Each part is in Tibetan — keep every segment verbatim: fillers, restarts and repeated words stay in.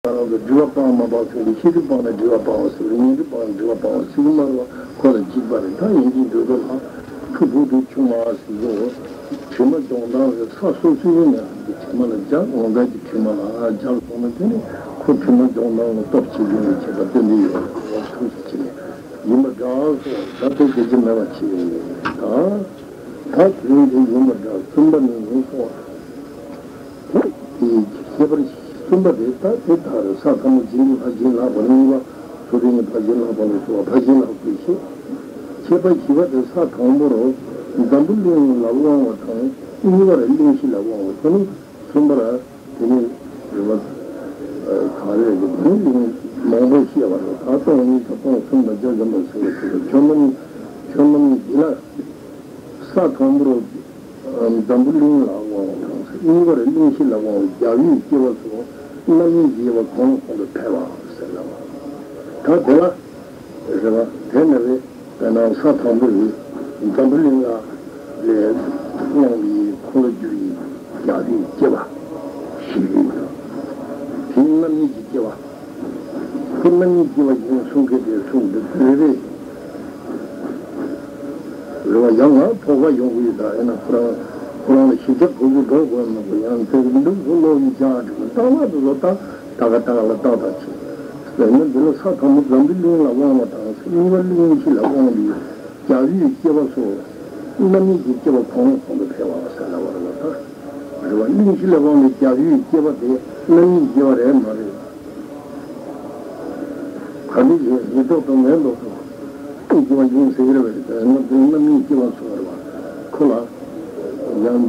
ང་རང་ཚོ་སྒྲིབ་པ་སྤངས་མ་སྤངས་ཟེར་ཏེ། ཤེས་སྒྲིབ་སྤངས་ན་སྒྲིབ་པ་སྤངས་པ་ཟེར་བ། ཉོན་སྒྲིབ་སྤངས་ན་སྒྲིབ་པ་སྤངས་པ་ཟེར་གྱི་མ་རེད་པ། ཁོ་ལ་འཇིགས་པ་རེད། ད་ཡིན་གྱི་འདོད་དོ་ལ་ཕྲུ་གུ་དེ་ཆུང་མ་ཟེར་གྱི་འོ། དྲི་མ་སྦྱོང་སྟངས་ཟེར། ས་སོ་སོའི་ནང་གི་དྲི་མ་ལ་སྦྱར། འོ་འདྲ་གྱི་དྲི་མ་ལ་སྦྱར་སོང་ན། དེ་ནི་ཁོ་དྲི་མ་སྦྱོང་སྟངས་ལ་སྟོབས་ཆེ་རྒྱུ་ནི་བྱེད་པ་སྟོན་གྱི་ཡོད་རེད། ཐུགས་སུ་ཆེ་ནས་ཡིན་པ་འདྲ་སོགས། ད་དེ་དགེ་བཅུ་མེད་པ་བྱེད་ཡོད་རེད། ད་ད་དོན་དེ་ཡིན་པ་འདྲ། གསུམ་པ་ནི་ཡིན་སོགས། དེ་ཁྱད་པར་གསུམ་པ་དེ། ད་དེ་ལྟར་ས་ཐ་མ་འཇིག་རྟེན་ཕར་ཕྱིན་ལྷག་པ། གཉིས་པ་མཚུར་ཕུད་ཕར་ཕྱིན་ལྷག་པ་ལ་སོགས་པ་ཕར་ཕྱིན་ལྷག་པའི་ཕྱིར། ཁྱད་པར་བཞི་པ་དེ། ས་དང་པོར་འཛམ་བུ་གླིང་ལ་དབང་བ་དང་། གཉིས་པར་གླེང་གཞི་ལ་དབང་བ། དེ་ནི་གསུམ་པར། དེ་ནི་རེད་བ། ག་རེ་རེད། དེ་ནི་གླེང་མང་པོ་བཤད་པ་རེད། ད་སྟོང་གཉིས་དང་སྟོང་གསུམ་དང་བརྒྱ་འཛོམས་པ་ཟེར་བ་དེ་རེད། ཆོས་རྣམས་ཆོས་རྣམས་འདི་ལ། ས་དང་པོར་འཛམ་བུ་གླིང་ལ་དབང་བ་དང་། གཉིས་པར་གླེང་གཞི་ལ་དབང་བའི་རྒྱལ་བའི་སྐྱེ་བ་སོགས་རྣམ་སྨིན་བྱེད་པ་གོང་ལ་གོང་དུ་འཕེལ་བ་ཟེར་ལ། ད་དེ་ལ་རེད་བ། དེ་ནི་རེད། དཔེར་ན་ས་དང་པོ་ཡི་འཛམ་བུ་གླིང་ལ་ལས་དབང་བའི་འཁོར་ལོས་སྒྱུར་བའི་རྒྱལ་བའི་སྐྱེ་བ་ཞིག་ཡིན། དེའི་རྣམ་སྨིན་གྱི་སྐྱེ་བ། ཁོ་རྣམ་སྨིན་སྐྱེ་བ་ཡིན་གསུང་མཁན་དེ་གསུང་འདི་རེ་རེ་རེད་བ། ཡང་ང་དོགས་པ་ཡོང་གི་ཡོད། ད་ཡིན་ན་ཁོ་རང་ཁོ་རང་ལ་ཞིབ་ཆ་གོ་གི་འགྲོ་དགོས་མི་དགོས། ཡང་དེ་འདུག་ཁོ་ལོག་གི་ཅག་འགྲིག་མི་རྟག་པ་དེ་ཚོ་ད་ད་ག་ད་ག་ལ་ཏག་ཏག་བྱེད། ཟེར་ན་འདི་ལ་ས་དང་པོ་འཛམ་བུ་གླིང་ལ་དབང་བ་དང་། གཉིས་པ་གླེང་གཞི་ལ་དབང་བའི་རྒྱལ་བའི་སྐྱེ་བ་སོགས་རྣམ་སྨིན་གྱི་སྐྱེ་བ་གོང་ནས་གོང་དུ་འཕེལ་བ་ཟེར་ལབ་པ་རེད་བ། ད་རེད་བ། གླེང་གཞི་ལ་དབང་བའི་རྒྱལ་བའི་སྐྱེ་བ་དེ་རྣམ་སྨིན་སྐྱེ་བ་རེད་མ་རེད། ག་འདྲ་ཞིག་ཡིན་མདོག་དང་མེད་མདོག་དང་སྐྱེ་བ་ཡིན་ཟེར་གྱི་རེད་བ། དེ་རྣམ་སྨིན་སྐྱེ་བ་སོགས་རེད་བ། ཁོ་ལ་ཡང་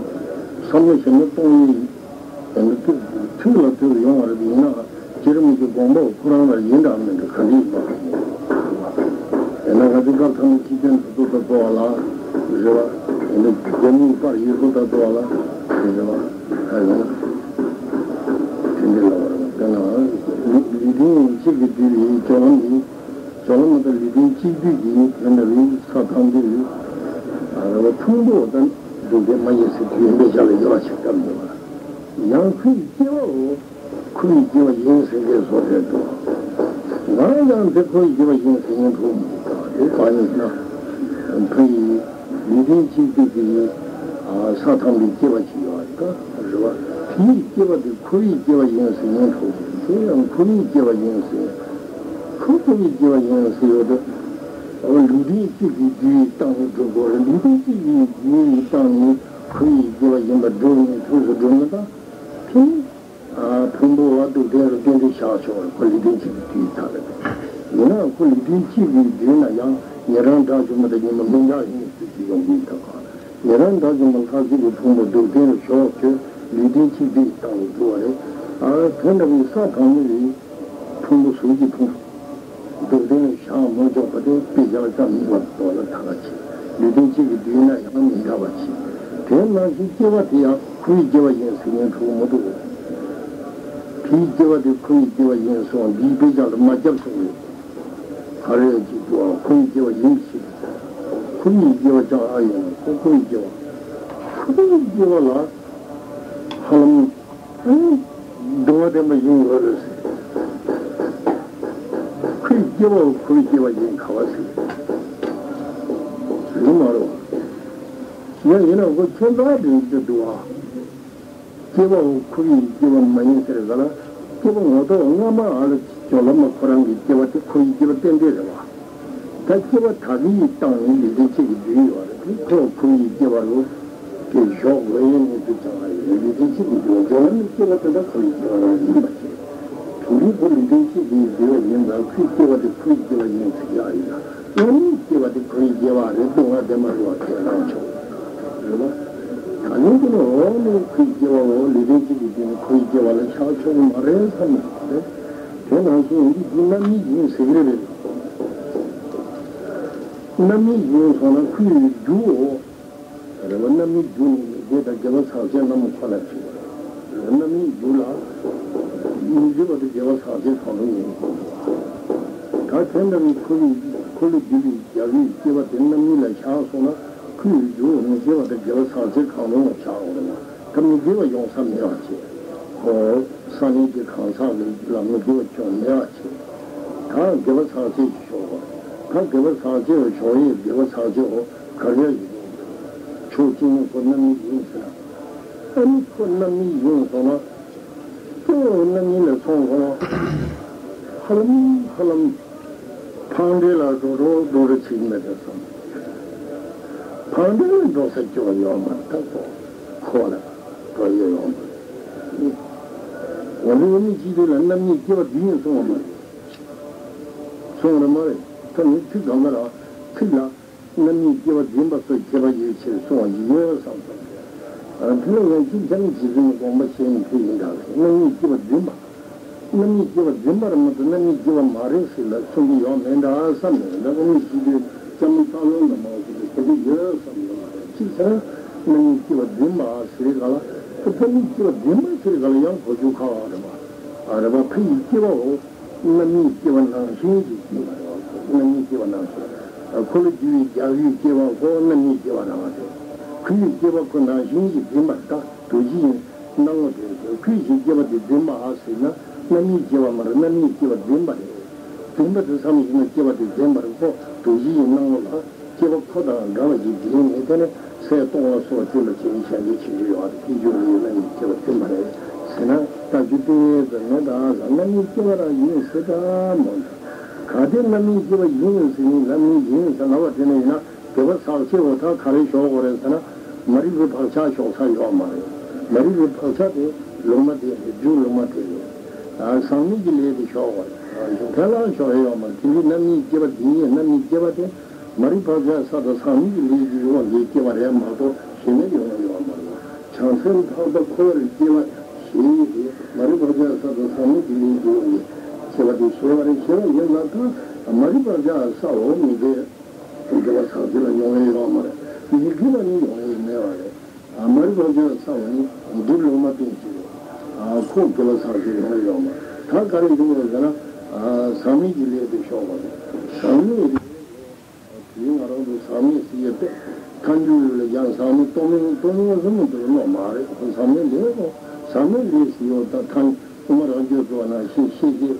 བསམ་བློ་ཞིབ་མོ་གཏོང་ཡིན། དེ་ནི་ཐུགས་ཐུགས་ལ་ཐུགས་ཡོང་བ་རེད། ཡིན་ན་རྗེ་རིན་པོ་ཆེ་དགོངས་པ་ཁོ་རང་ལ་ཡིན་འདྲ་མིན་འདྲ་ག་འདྲ་ཡིན་པ། ཡིན་ན་ང་ཚོའི་སྐབས་ཐ་མ་ཁྲིད་སྟོན་དུ་ཏོ་ཏོ་ཏོ་བ་ལ་རེད་བ། ཡིན་ན་རྒྱ་མིའི་པར་ཡིག་ཏོ་ཏོ་ཏོ་བ་ལ་རེད་བ། ད་ཡིན་ན་དེ་འདྲ་ལ་བ་རེད། དེ་ན་ལུས་རྟེན་གཅིག་གིས་བསྡུས་པའི་སྤྱོད་ལམ་འདི། སྦྱོར་ལམ་མ་དང་ལུས་རྟེན་གཅིག་བསྡུས་ཀྱི་དོན་དམ་པའི་ས་དང་པོའི་རེད་བ། ཕུང་པོ་དང་སྡུག་བདེན་མ་ཡིན་ཟེར་དུས་དཔེ་ཆ་ལ་ཡོད་པ་ཞིག་བཀབ་ཡོད་པ། ཡང་ཁོའི་སྐྱེ་བའོ། ཁོའི་སྐྱེ་བ་ཡིན་ཟེར་མཁན་བཟོ་བསྡད་འདུག་ང་ཡང་དེ་ཁོའི་སྐྱེ་བ་ཡིན་ཟེར་མཁན་འདུག་དེ་གང་ཡིན་ན། ཕ་ཡི་ལུས་རྟེན་གཅིག་བསྡུས་ཀྱི་ས་དང་པོའི་སྐྱེ་བ་ཅིག་ཡོད་པ་རེད་བ། དེའི་སྐྱེ་བ་དེ་ཁོ་བོའི་སྐྱེ་བ་ཡིན་ཟེར་མཁན་འདུག་དེ་ཡང་ཁོ་བོའི་སྐྱེ་བ་ཡིན་ཟེར། ཁོ་ཁོ་བོའི་སྐྱེ་བ་ཡིན་ཟེར་ཡོད་དེ། ལུས་རྟེན་གཅིག་གི་རྒྱུ་ཡི་སྟེང་ནས་སྒྲུབ་དགོས་རེད། ལུས་རྟེན་གཅིག་གི་རྒྱུ་ཡི་སྟེང་ནས་ཁོ་བོའི་སྐྱེ་བ་ཡིན་པ་སྒྲུབ་ནས་ཐུགས་སུ་སྒྲུབ་ན་ད། དེ་ནི་ཕུང་པོ་བ་སྡུག་བདེན་རུ་གཏན་དུ་བཞག་ཆོག་རེད། ཁོ་ལུས་རྟེན་གཅིག་གི་རྒྱུ་ཡི་ཐག་རེད། ཡིན་ནའང་ཁོ་ལུས་རྟེན་གཅིག་གི་རྒྱུ་ན་ཡང་ཉན་རང་དགྲ་བཅོམ་པ་དང་ཉོན་མོངས་མི་འདྲ་ཡིན་ཚུལ་གྱི་ཡོང་གི་ཡིན་ད་ག་ཉན་རང་དགྲ་བཅོམ་པ་ལྷ་སྲིན་གྱི་ཕུང་པོ་སྡུག་བདེན་རུ་ཞོག་ཁྱོད་ལུས་རྟེན་གཅིག་བསྡུས་ཀྱི་སྟེང་དུ་འགྲོ་བ་རེད། ཨ་དེ་འདྲ་བའི་ས་དང་པོ་ཡི་ཕུང་པོ་གཟུགས་ཀྱི་ཕུང་པོ་སྡུག་བདེན་རུ་བཞག་མ་ཆོག་པ་དེ་དཔེ་ཆ་ཙམ་ཡིན་པ་འདོད་ལ་ཐ་ག་ཆེ། ལུས་རྟེན་གཅིག་གི་བསྡུས་ན་ཡང་མི་འདྲ་བ་ཆེ། དེ་ནང་བཞིན་སྐྱེ་བ་དེ་ཡང་ཁོ་བོའི་སྐྱེ་བ་ཡིན་ཟེར་མཁན་འདུག་མི་འདུག་དེའི་སྐྱེ་བ་དེ་ཁོ་བོའི་སྐྱེ་བ་ཡིན་གསུངས། འདིའི་དཔེ་ཆ་ལ་མ་བརྒྱབ་སོང་བས། ག་རེ་ཅིག་འདུག་ཨ་ཁོ་བོའི་སྐྱེ་བ་ཡིན་ཞེས། ཁོ་བོའི་སྐྱེ་བ་ཀྱང་ཨ་ཡིན་ན་ཁོ་ཁོ་བོའི་སྐྱེ་བ། ཁོ་བོའི་སྐྱེ་བ་ལ་ཧ་ལམ་སྡུག་བདེན་པ་ཡིན་དགོས་རེད་ཟེར། ཁོའི་སྐྱེ་བ་ཁོའི་སྐྱེ་བ་ཡིན་ག་བ་ཟེར། ཡིན་མ་རེད། ཡང་ཡིན་ན་ཁོ་ཁྱད་མཚར་དེ་འདུག་ཨ། སྐྱེ་བའོ་ཁོ་བོའི་སྐྱེ་བ་མ་ཡིན་ཟེར་ག་ལ། སྐྱེ་བ་ངོ་ཐོག་སྔ་མ་ཨ་ལ་སྦྱོར་ལམ་མ་ཁོ་རང་གི་སྐྱེ་བ་དེ་ཁོ་བོའི་སྐྱེ་བ་ཏན་ཏན་རེད་བ། ད་སྐྱེ་བ་ད་གི་ཡི་སྟེང་ནས་ལུས་རྟེན་གཅིག་གི་བསྡུས་ཡོད་རེད་དེ་ཁོ་ཁོ་བོའི་སྐྱེ་བ་རུ་དེ་ཞོག་འོས་ཡིན་མི་འདུག་ཀྱང་ཨ་ཡིན་ལུས་རྟེན་གཅིག་གི་བསྡུས་སྦྱོར་ལམ་ནི་སྐྱེ་བ་དེ་དག་ཁོ་བོའི་སྐྱེ་བ་རང་ཡིན་པ་བྱས། དེ་རིང་ཁོ་ལུས་རྟེན་གཅིག་གི་བསྡུས་ཡིན་ཙང་ཁོའི་སྐྱེ་བ་དེ་ཁོའི་སྐྱེ་བ་ཡིན་ཟེར་ཡག་ཡིན་ན། སྔ་མའི་སྐྱེ་བ་དེ་ཁོའི་སྐྱེ་བ་རེད། སྡུག་བདེན་མ་རེད་བ་ཁས་བླངས་ཆོག་རེད་བ། ད་ནི་དེ་ནི་འོག་ནས་ཁོའི་སྐྱེ་བའོ་ལུས་རྟེན་གཅིག་གི་སྟེང་ནས་ཁོའི་སྐྱེ་བ་ལ་ཆགས་ཆོག་གི་མ་རེད་བསམ་ནས་རེད། དེ་ནང་བཞིན་ཡིན་གྱི་འདི་རྣམ་སྨིན་ཡིན་ཟེར་གྱི་རེད། རྣམ་སྨིན་ཡིན་སོང་ན་ཁོའི་རྒྱུའོ། རེད་བ། རྣམ་སྨིན་རྒྱུ་ནི་མི་དགེ་དང་དགེ་བ་ཟག་བཅས་རྣམ་སྨིན་ཁོ་ན་བྱེད། རྣམ་སྨིན་རྒྱུ་ལ་མི་དགེ་བ་དང་དགེ་བ་ཟག་བཅས་གང་རུང་ཡིན་དགོས་འདུག་ད་དེ་འདྲ་བའི་ཁོ་བོའི་ཁོ་ལུ་རྒྱུ་བའི་རྒྱལ་བའི་སྐྱེ་བ་དེ་རྣམ་སྨིན་ལ་བཞག་སོང་ན་ཁོའི་རྒྱུ་མི་དགེ་བ་དང་དགེ་བ་ཟག་བཅས་གང་རུང་ལ་བཞག་འོང་བ་ད་མི་དགེ་བ་ཡོང་ས་མེད་པ་བྱེད། ཁོ་ས་གནས་ཀྱི་གང་ཟག་ལས་རྒྱུ་ལ་མི་དགེ་བ་ཅུང་མེད་པ་བྱེད། ད་དགེ་བ་ཚར་གཅོད་ཀྱི་ཞོག་པ། ད་དགེ་བ་ཚར་གཅོད་ཞོག་ཡིན། དགེ་བ་ཚར་གཅོད་ག་རེ་ཡིན། ཕྱོགས་གཅིག་ནས་ཁོ་རྣམ་སྨིན་ཡིན་ཟེར་ན། ཨ་ནི་ཁོ་རྣམ་སྨིན་ཡིན་སོང་ན། སྐྱེ་བོ་རྣམ་སྨིན་ལ་སོང་སོང་། ཧ་ལམ་ཧ་ལམ་ཕངས་འདྲེ་ལ་འགྲོ་འགྲོ་འགྲོ་རེ་བྱེད་ཀྱི་མེད་དེ་སོང་། ཕངས་འདྲེ་ལ་འགྲོ་ས་སྐྱོ་བ་ཡོད་མ་རེད། ད་ཁོ་ཁོ་ལ་འགྲོ་ཡ་ཡོད་མ་རེད། འོ་ན་ཡང་མི་སྤྱི་དོན་ལ་རྣམ་སྨིན་སྐྱེ་བ་འདི་ཡིན་གསུང་བ་མ་རེད། གསུང་རེད་མ་རེད། ད་ནི་ཚིག་གང་ག་ལ་ཚིག་ལ། རྣམ་སྨིན་སྐྱེ་བ་འཛིན་པ་སོགས་ཁྱད་པར་ཡོད་ཕྱིར་གསུངས་པ་ཞིག་ཡོད་བསམ་སོང་། དེ་ལ་ཡང་ཅིག་ཅང་རྗེ་བཙུན་དགོངས་པ་བཞེས་ནས་ཕེབས་ཡིན་འདྲ་ཟེར། རྣམ་སྨིན་སྐྱེ་བ་འཛིན་པ། རྣམ་སྨིན་སྐྱེ་བ་འཛིན་པ་རེད་མ་གཏོགས་རྣམ་སྨིན་སྐྱེ་བ་མ་རེད་ཟེར་ལ་གསུང་གི་ཡོད་མེད་འདྲ་བསམ་ནས། ད་ཁོ་མི་ཞིག་གིས་ལྕམ་མོ་སྟག་ལུང་ལ་མ་འོ་ཟེར་ནས་དེ་འདྲ་ཡོད་བསམ་ཡོད་མ་རེད། ཅིག་ཟེར་ན་རྣམ་སྨིན་སྐྱེ་བ་འཛིན་པ་ཟེར་ག་ལ། ཁོ་རྣམ་སྨིན་སྐྱེ་བ་འཛིན་པ་ཟེར་ག་ལ་ཡང་གོ་རྒྱུ་ཁག་རེད་པ། ཨ་རེད་པ། ཕ་ཡི་སྐྱེ་བའོ། རྣམ་སྨིན་སྐྱེ་བ་ནང་བཞིན་གྱི་སྦྱིན་པ་རེད་བ། རྣམ་སྨིན་སྐྱེ་བ་ནང་བཞིན། འཁོར་ལོས་སྒྱུར་བའི་རྒྱལ་བའི་སྐྱེ་བ་ཁོ་རྣམ་སྨིན་སྐྱེ་བ་རང་རེད། ཁོ་ཡི་སྐྱེ་བ་ཁོ་ནང་བཞིན་གྱི་སྦྱིན་པ་རེད། ད་རྡོ་རྗེ་ཡི་སྣང་ངོ་དེ་ཁོ་ཡི་སྐྱེ་བ་དེ་སྦྱིན་པ་ཨ་ཟེར་ན་རྣམ་སྨིན་སྐྱེ་བ་མ་རེད། རྣམ་སྨིན་སྐྱེ་བ་སྦྱིན་པ་རེད། སྦྱིན་པ་དེ་བསམ་བཞིན་དུ་སྐྱེ་བ་དེ་སྦྱིན་པ་རེད། ཁོ་རྡོ་རྗེ་ཡི་སྣང་ངོ་ལ། སྐྱེ་བ་ཁོ་དང་འདྲ་བ་ཞིག་འཛིན་ནས་དེ་ནས་སྲས་སྟོང་པ་སོགས་སྐྱེ་བ་ཅན་ཞལ་གྱི་ཆེ་ཆུང་ཡོད་པ་དེ་སྐྱེ་འགྱུར་ཡོད་ན་ཡང་སྐྱེ་བ་བསྟན་པ་རེད་ཟེར་ན། ལྟ་རྒྱུ་ལྟེ་བའི་ཟེར་མེད་ད་ཟེར་རྣམ་སྨིན་སྐྱེ་བ་རང་ཡིན་ཟེར་ད་མོ། ག་དེ་རྣམ་སྨིན་སྐྱེ་བ་ཡིན་ཟེར་ཡིན་རྣམ་སྨིན་ཡིན་ཟེར་ལབ་པ་དེ་ནས་ཡིན་ན་དགེ་བ་ཚར་གཅོད་འོ་ད་ག་རེ་ཞོག་གོ་རེད་ཟེར་ན། མ་རིག་པའི་བག་ཆགས་ཞོག་ས་ཡོད་མ་རེད། མ་རིག་པའི་བག་ཆགས་དེ་ལུང་མ་དེ་རེད། རྒྱུ་ལུང་མ་དེ་རེད། ཟག་མེད་ཀྱི་ལས་དེ་ཞོག་གོ་རེད། དེ་ལ་ཞོག་ཡོད་མ་རེད། དེ་འདྲའི་རྣམ་སྨིན་སྐྱེ་བ་འདི་ཡིན། རྣམ་སྨིན་སྐྱེ་བ་དེ། མ་རིག་བག་ཆགས་ས་དང་ཟག་མེད་ཀྱི་ལས་ཀྱི་དབང་གིས་སྐྱེ་བ་རེད་མ་གཏོགས་གཞན་ལས་ཡོང་ཡོད་མ་རེད། བྱང་སེམས་འཕགས་པ་འཁོར་བར་སྐྱེ་བ་ཞེས་ཏེ་མ་རིག་བག་ཆགས་ས་དང་ཟག་མེད་ཀྱི་ལས་ཀྱི་དབང་གིས་སྐྱེ་བ་དེ་ཞེས་པ་རེད། ཞེས་པ་ཡིན་ལ། ད་མ་རིག་བག་ཆགས་ས་འོ་མི་དགེ་དགེ་བ་ཚར་གཅོད་ལ་ཡོང་ཡོད་མ་རེད། མི་དགེ་བ་ནི་ཡོང་ཡོད་མེད་པ་རེད། མ་རིག་བག་ཆགས་ས་འོ་ནི་སྒྲིབ་ལུང་མ་བསྟན་ཞིག་རེད། ཁོ་དགེ་བ་ཚར་གཅོད་ཡོང་ཡོད་མ་རེད། ད་ག་རེ་ཡོང་ཡོད་ཟེར་ན། ཟག་མེད་ཀྱི་ལས་དེ་ཞོག་པ་རེད། ཟག་མེད་ལས། དུས་ང་རང་ཚོ་ཟག་མེད་ཟེར་ཡས་པས་ཐལ་འགྱུར་ཡུལ་ལ་ཡང་ཟག་མེད་རྟོག་མེད་རྟོག་མེད་ཟེར་མི་འདུག་ནོ་མ་རེད། ཁོ་ཟག་མེད་ལས་ཁོ་ཟག་མེད་ལས་ཟེར་ཡོད་ད་ཐལ་དབུ་མ་རང་རྒྱུད་རྫོགས་ན་ཤེས་ཤེས་ཀྱི་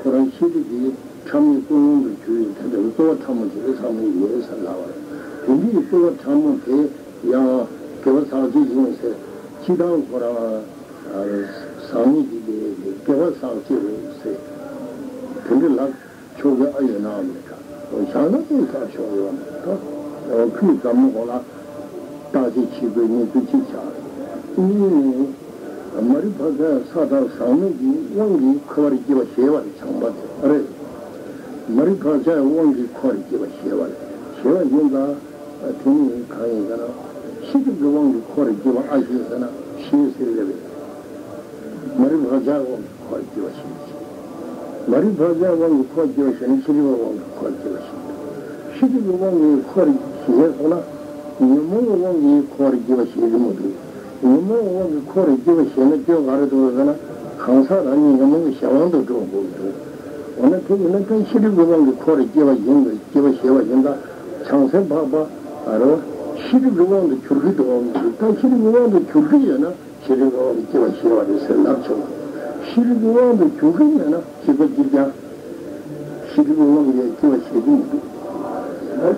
ཁོ་རང་ཤེས་སྒྲིབ་ཀྱི་ཕྲ་མོའི་ཀུན་སློང་དུ་གྱུར་ཡོད། དེ་འདྲ་བའི་རྩོལ་བ་ཕྲ་མོ་དེ་ལ་ཟག་མེད་ལས་ཟེར་ལབ་པ་རེད། དེ་འདྲའི་རྩོལ་བ་ཕྲ་མོ་དེ་ཡང་དགེ་བ་ཚར་གཅོད་ཡིན་ཟེར། སྤྱིར་བཏང་ཁོ་རང་ཟག་མེད་ཀྱི་ལས་དེ་དགེ་བ་ཚར་གཅོད་རེད་ཟེར། དེ་འདྲ་ལབ། ཆོག་གི་ཨ་ཡོད་ནའང་མི་འདྲ། བཞག་ན་དེ་ལྟར་ཆོག་ཡོད་མ་རེད། ད་ཁོས་འཛམ་བུ་གླིང་ལ་བརྟག་དཔྱད་བྱེད་དགོས་གནས་ཚུལ་གཅིག་ཆགས་རེད། གཉིས་ནི། མ་རིག་བག་ཆགས་ས་དང་ཟག་མེད་ཀྱི་དབང་གིས་འཁོར་བར་སྐྱེ་བ་ཞེས་པ་རེད། བྱང་པ་དེ་རེད། མ་རིག་བག་ཆགས་དབང་གིས་འཁོར་བར་སྐྱེ་བ་ཞེས་པ་རེད། ཞེས་པ་ཡིན་ད། དེ་ནི་གང་ཡིན་ཟེར་ན། ཤེས་སྒྲིབ་ཀྱི་དབང་གིས་འཁོར་བར་སྐྱེ་བ་ཨ་ཞེས་ཟེར་ན་ཞེས་ཟེར་རེད་པས། མ་རིག་བག་ཆགས་དབང་གིས་འཁོར་བར་སྐྱེ་བ་ཞེས་བྱ། མ་རིག་བག་ཆགས་དབང་གིས་འཁོར་བར་སྐྱེ་བ་ཞེས་ན་ཤེས་སྒྲིབ་ཀྱི་དབང་གིས་འཁོར་བར་སྐྱེ་བ་ཞེས་འདུག་ཤེས་སྒྲིབ་ཀྱི་དབང་གིས་འཁོར་བར་སྐྱེ་བ་ཞེས་སོང་ན། ཉོན་མོངས་ཀྱི་དབང་གིས་འཁོར་བར་སྐྱེ་བ་ཞེས་རེད་མ་གཏོགས། ཉོན་མོངས་ཀྱི་དབང་གིས་འཁོར་བར་སྐྱེ་བ་ཞེས་ན་སྐྱོན་ག་རེ་འདུག་ཟེར་ན། གང་ཟག་རང་ཉིད་ཉོན་མོངས་ཀྱི་གཞན་དབང་དུ་འགྲོ་དགོས་འདུག་འོ་ན་དེ་ཡིན་ན་ད་ཤེས་སྒྲིབ་ཀྱི་དབང་གིས་འཁོར་བར་སྐྱེ་བ་ཡིན་པས་སྐྱེ་བ་ཞེས་པ་ཡིན་ད། བྱང་སེམས་འཕགས་པ་རེད་བ། ཤེས་སྒྲིབ་ཀྱི་དབང་དུ་གྱུར་གྱི་འདུག་བ་མ་གཏོགས། ད་ཤེས་སྒྲིབ་ཀྱི་དབང་དུ་གྱུར་གྱི་ཡོད་ན། ཤེས་རིག་དབང་གིས་སྐྱེ་བ་ཞེས་པ་རེད་ཟེར་ལབ་ཆོག་ཤེས་རིག་དབང་དུ་གྱུར་གྱི་མེད་ན་ཤེས་པ་གཅིག་ཀྱང་། ཤེས་རིག་དབང་གིས་སྐྱེ་བ་ཞེས་ཀྱི་མི་འདུག་མ་རིག་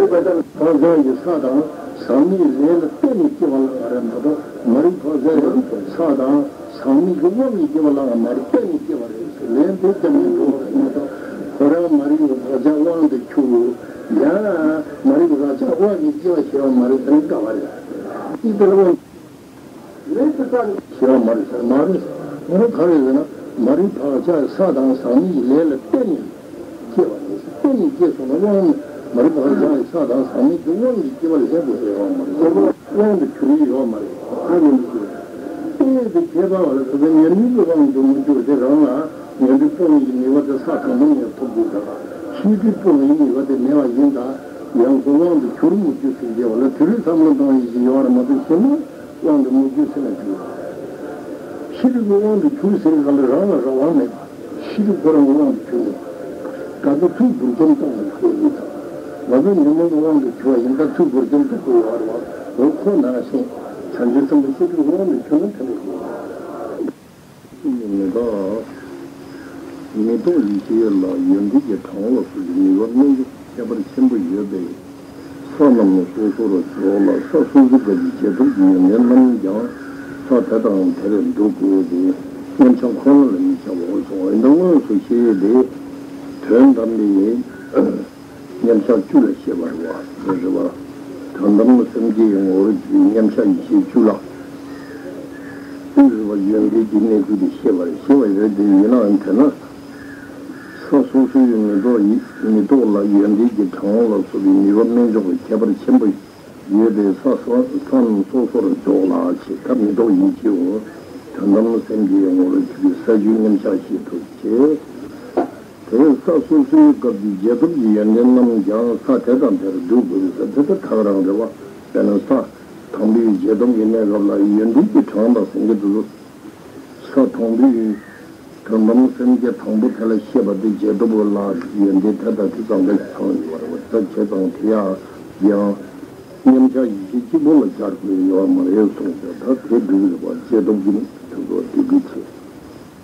པ་ལྟར་གྱི་ས་དང་ཟག་མེད་ཀྱི་ལས་ལ་བརྟེན་ནས་སྐྱེ་བ་ལ་ང་རེ་མ་གཏོགས། མ་རིག་པ་ལྟར་གྱི་ས་དང་ཟག་མེད་ཀྱི་དབང་གིས་སྐྱེ་བ་ལ་ང་མ་རིག་བརྟེན་ནས་སྐྱེ་བ་རེད་ཟེར་ལན་དེ་ཙམ་ཡིན་འགྲོ་བ་རེད་མ་གཏོགས། ཁོ་རང་མ་རིག་པའི་བག་ཆགས་དབང་དུ་གྱུར། ཡང་མ་རིག་པའི་བག་ཆགས་དབང་གིས་སྐྱེ་བ་ཞེས་པ་མ་རེད་ཟེར་ན་འདྲ་བ་རེད། ཅི་ལྟར་དབང་ཞེས་པ་མ་རེད་ཟེར། མ་རེད། ཁོ་རང་ག་རེ་ཟེར་ན། མ་རིག་བག་ཆགས་ས་དང་ཟག་མེད་ཀྱི་ལས་ལ་བརྟེན་ནས་སྐྱེ་བ་རེད། བརྟེན་ནས་སྐྱེས་སོང་ན་དབང་མ་རིག་བག་ཆགས་ས་དང་ཟག་མེད་ཀྱི་དབང་གིས་སྐྱེ་བ་ལས་དབང་དུ་ཡོད་མ་རེད། དབང་དུ་གྱུར་ཡོད་མ་རེད། ཨ་ནི་མི་ཤེས། ལྟོས་ཏེ་ཁྱད་པར་བ་ལ་སོགས་པའི་ཉོན་མོངས་ཀྱི་དབང་དུ་མི་འགྱུར་ཏེ་རང་ལ་ཉོན་སྒྲིབ་སྤོང་བའི་ནུས་པ་དེ་ས་དང་པོ་ནས་ཐོབ་དགོས་པ་དང་། ཤེས་སྒྲིབ་སྤོང་བའི་ནུས་པ་དེ་མེད་པ་ཡིན་ད། ཡང་སྒོས་དབང་དུ་གྱུར་མི་འགྱུར་ཟེར་བྱས་པ་ལ་དེ་རིང་བསམ་བློ་གཏོང་ཡིན་ཞིག་ཡོང་བ་རེད་མ་གཏོགས་གཞན་མ་དབང་དུ་མི་འགྱུར་ཟེར་ན་འགྱུར། ཤེས་རིག་གི་དབང་དུ་གྱུར་ཟེར་ག་ལ་རང་ལ་རང་དབང་མེད་པ། ཤེས་རིག་ཁོ་རང་གི་དབང་དུ་གྱུར་མེད་པ། ད་ལྟ་ཐུགས་བུར་ཙམ་གཏོང་བའི་སྐད་ཡིག་དང་། ང་ཚོ་ཉོན་མོངས་ཀྱི་དབང་དུ་གྱུར་བ་ཡིན་ད་ཐུགས་བུར་ཙམ་གཏོང་དགོས་པ་རེད་བ། འོ་ཁོ་ནང་བཞིན། བྱང་ཆུབ་སེམས་དཔའི་ཤེས་སྒྲིབ་དངོས་ནི་ཁྱོད་ན་དེ་ལ་གོ། སུ་ཡིན་མི་རྟོག་མི་རྟོག་ཡེ་ཤེས་ལ་ཡོན་ཏན་གྱི་གྲངས་ལ་སོགས་པའི་ནུས་པ་རྣལ་འབྱོར་ཁྱད་པར་ཆེན་པོ་ཡོད་པས། ས་རྣམས་སོ་སོར་འཇོག་ལ། ས་སོ་སོའི་སྐབས་ཀྱི་རྗེས་ཐོབ་ཀྱི་ཡོན་ཏན་རྣམས་ཀྱང་ས་དེ་དང་དེར་འདུ་དགོས་ཏེ། མཉམ་གཞག་ཁོ་ན་ལ་མི་བྱའོ་གསུངས། འོན་ཏེ་དངོས་སུ་བཤད་ཡས་དེ། དོན་དམ་པའི་མཉམ་གཞག་བཅུ་ལ་བཤད་པ་རེད་བ། རེད་བ། དོན་དམ་སེམས་བསྐྱེད་ཀྱི་ངོ་བོར་གྱུར་པའི་མཉམ་གཞག་ཡེ་ཤེས་བཅུ་ལ། རེད་བ། ཡོན་ཏན་གྱི་གནས་ཚུལ་དེ་བཤད་པ་རེད། བཤད་པ་རེད་དེ། ཡིན་ནའང་དེ་ན། ས་སོ་སོའི་མི་རྟོག་ཡེ་མི་རྟོག་ལ་ཡོན་ཏན་གྱི་གྲངས་ལ་སོགས་པའི་ནུས་པ་རྣལ་འབྱོར་གྱི་ཁྱད་པར་ཆེན་པོ་ཡོད་པས། ས་ས་ས་རྣམས་སོ་སོར་འཇོག་ལ་ཞེས། ད་མི་རྟོག་ཡེ་ཤེས་འོ། དོན་དམ་སེམས་བསྐྱེད་ཀྱི་ངོ་བོར་གྱུར་པའི་ས་བཅུའི་མཉམ་གཞག་ཞེས་གྲུབ་བྱེད། དེ་ས་སོ་སོའི་སྐབས་ཀྱི་རྗེས་ཐོབ་ཀྱི་ཡོན་ཏན་རྣམས་ཀྱང་ས་དེ་དང་དེར་འདུ་དགོས་པས། ས་དེ་ད་ཐག་རང་རེད་བ། དཔེར་ན་ས་དང་པོའི་རྗེས་ཐོབ་ཀྱི་གནས་སྐབས་ལ་ཡོན་ཏན་གྱི་གྲངས་དང་ཟེར་གྱི་འདུག་ས་དང་པོའི་དོན་དམ་སེམས་བསྐྱེད་དང་པོ་དེ་ལ་བཤད་པ་དེ་རྗེས་ཐོབ་ལ་ཡོན་ཏན་དེ་དང་དེ་ཙམ་དུ་ཚང་ཡོད་པ་རེད་བ། ད་བྱས་ཙང་དེ་ཡང་ཡང་མཉམ་གཞག་ཡེ་ཤེས་གཅིག་པོ་ལ་སྦྱར་དགོས་ཡོད་པ་མ་རེད་གསུངས་ཏེ། ད་དེ་འགྲིག་རེད་བ། རྗེས་ཐོབ་ཀྱི་དེ་ཚོ་འགྲིག་གི་བྱེད།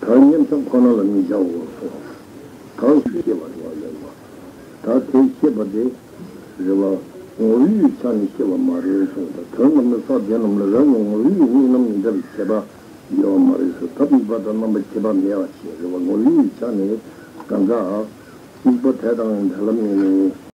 ད་མཉམ་གཞག་ཁོ་ན་ལ་མི་བྱའོ་གསུངས། ད་སུས་བཤད་པ་རེད་བ་ལབ་ན། ད་དེ་བཤད་པ་དེ་རེད་བ། ངོ་བོའི་ཆ་ནས་བཤད་པ་མ་རེད་གསུངས་ཏེ། དོན་དམ་པའི་ས་དེ་རྣམས་ལ་རང་གི་ངོ་བོའི་གནས་རྣམ་མི་འདྲ་བའི་ཁྱད་པར་ཡོད་པ་མ་རེད་ཟེར། ད་དམིགས་པ་དང་རྣམ་པ་ཁྱད་པར་མེད་པ་ཞིག་རེད་བ། ངོ་བོའི་ཆ་ནས་གང་ག་དམིགས་པ་དེ་དང་དེ་ལ་དམིགས་ནས།